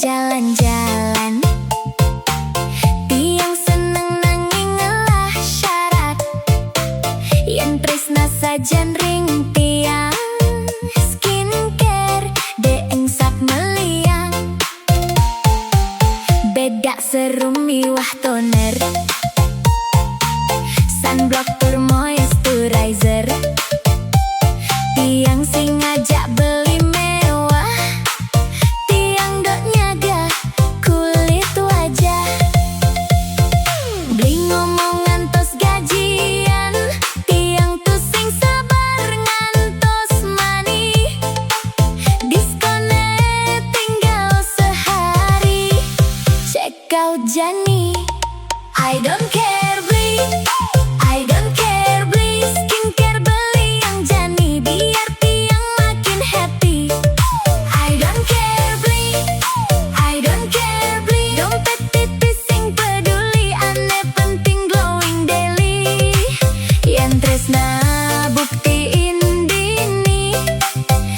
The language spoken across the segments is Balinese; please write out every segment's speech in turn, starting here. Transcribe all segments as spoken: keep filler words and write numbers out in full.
Jalan-jalan. Tiang seneng nanging ngelah syarat. Yen tresna sajan ring tiang, skincare de'ng sak meliang. Bedak serum miwah toner, sunblock tur moisturizer. Tiang sing ngajak beli mewah, tiang dok nyaga kulit wajah. Beli ngomong ngantos gajian, tiang tusing sabar ngantos mani. Diskone tinggal sehari. Check out jani. I don't care beli, I don't care beli, skincare beli yang jani biar tiang makin happy. I don't care beli, I don't care beli, dompet tipis sing peduli, ane penting glowing daily. Yen tresna buktiin dini,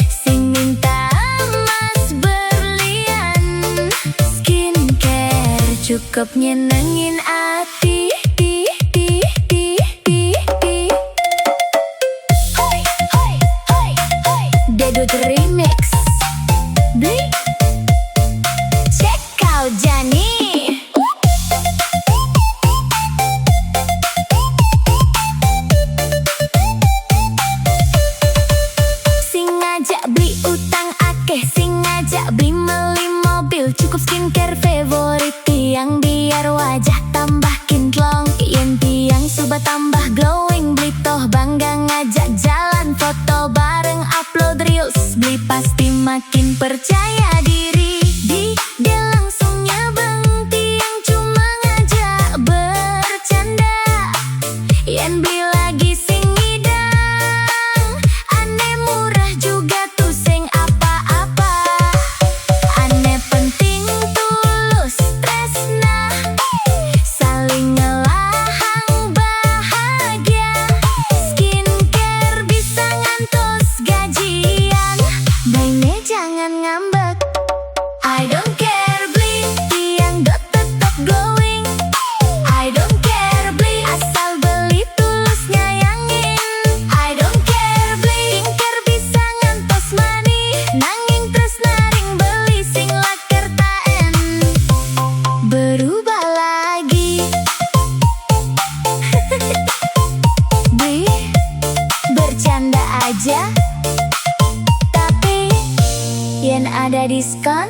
sing minta emas berlian. Skincare cukup nyenengin ati. Ti, ti, ti, ti, ti, ti. Hoi, hoi, hoi, hoi. Dedut Remix. Beli. Check out jani. Sing ngajak beli utang akeh, sing ngajak beli meli mobil, cukup skincare favorit tiang biar wajah tambah kintlong. Yen tiang suba tambah glowing, beli toh bangga ngajak jalan, foto bareng, upload reels, beli pasti makin percaya diri. Di dia langsung nyabang, tiang cuma ngajak bercanda. Yen beli lagi sing ngidang, ane murah juga tu sing apa-apa. Ane penting tulus tresna, saling ngelahang bahagia. Skincare bisa ngantos gajian, bene jangan ngambek. I don't care beli, tiang dot tetep glowing. I don't care beli, asal beli tulus nyayangin. I don't care beli, skincare bisa ngantos mani, nanging tresna ring beli sing laker taen. Berubah lagi. Beli, bercanda aja. Tapi yen ada diskon,